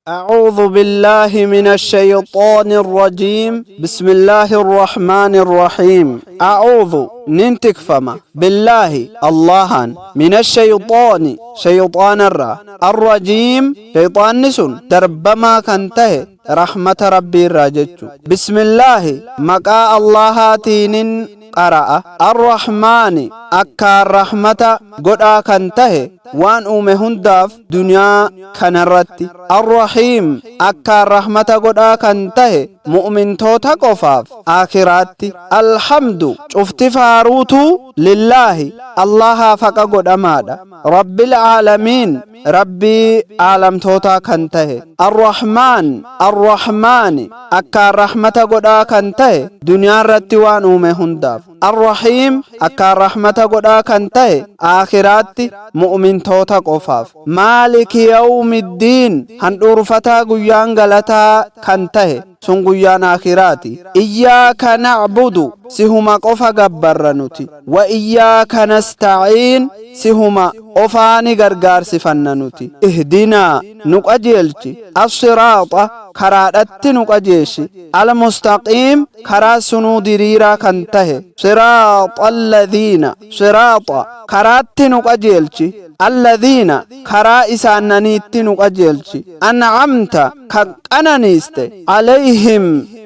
أعوذ بالله من الشيطان الرجيم بسم الله الرحمن الرحيم أعوذ ننتكفما بالله اللهان من الشيطان شيطان الرا الرجيم شيطان نسن دربما كنته رحمة ربي الراجج بسم الله مقا الله تينين قرأ الرحمن أكا الرحمة قد كنته وان أومه هنداف دنيا كنرتي الرحيم أكا الرحمة قد كنته mu'mintoota qofaaf aakhiraatti. Alhamdu cufti faaruutu lillaahi Allahaaf haqa godhamaadha. Rabbil aalamiin Rabbii aalamtootaa kan tahe. Arrahmaan Arrahmaani akkaan rahmata godhaa kan tahe duniyaa irratti waan uume hundaaf. Arrahiim akkaan rahmata godhaa kan tahe aakhiraatti mu'mintoota qofaaf. Maaliki yawmiddiin handhuurfataa guyyaan galataa kan tahe sun guyyaan aakhiraati. Iyyaaka na'budu sihuma qofa gabbarra nuti. Wa iyyaaka nasta'iin sihuma qofaani gargaarsifanna nuti. Ihdinaa nu qajeelchi as-siraaxa karaadhatti nu qajeelchi al-mustaqiim karaa sunuu diriiraa kan tahe siraaxa alladhiina siraaxa karaatti nu qajeelchi alladhiina karaa isaannaniitti nu qajeelchi an'amta kan qananiiste alayhim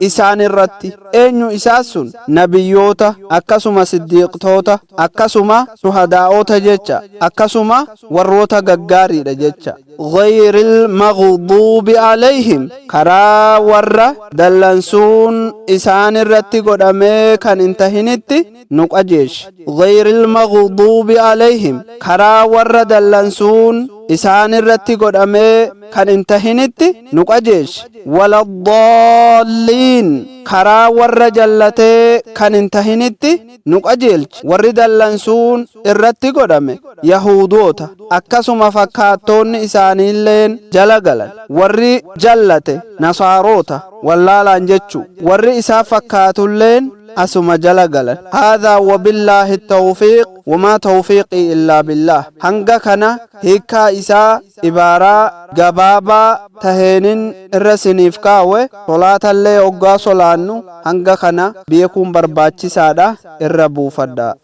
isaan irratti eenyu isaa sun nabiyyoota akkasuma siddiiqtoota akkasuma shuhadaa'ota jecha akkasuma warroota gaggaariidha jecha ghayril maghduubi alayhim karaa warra dallansuun isaan irratti godhamee kan hin tahinitti nu qajeelchi ghayril maghduubi alayhim karaa warra dallansuun isaan irratti godhamee kan hin tahinitti nu qajeelchi waladaalliin karaa warra jallatee kan hin tahinitti nu qajeelchi. Warri dallansuun irratti godhame Yahuudoota, akkasuma fakkaattoonni isaaniilleen jala galan. Warri jallate Nasaaroota, wallaalaan jechu. Warri isaan fakkaatulleen asuma jala galan. Haadhaa wabillaahi tawfiiq wamaa tawfiiqii illaa billaah. Hanga kana hiikkaa isaa ibaaraa gabaabaa taheenin irra siniif kaawe. Solaatallee hoggaa solaannu hanga kana beekuun barbaachisaadha irra buufadhaa.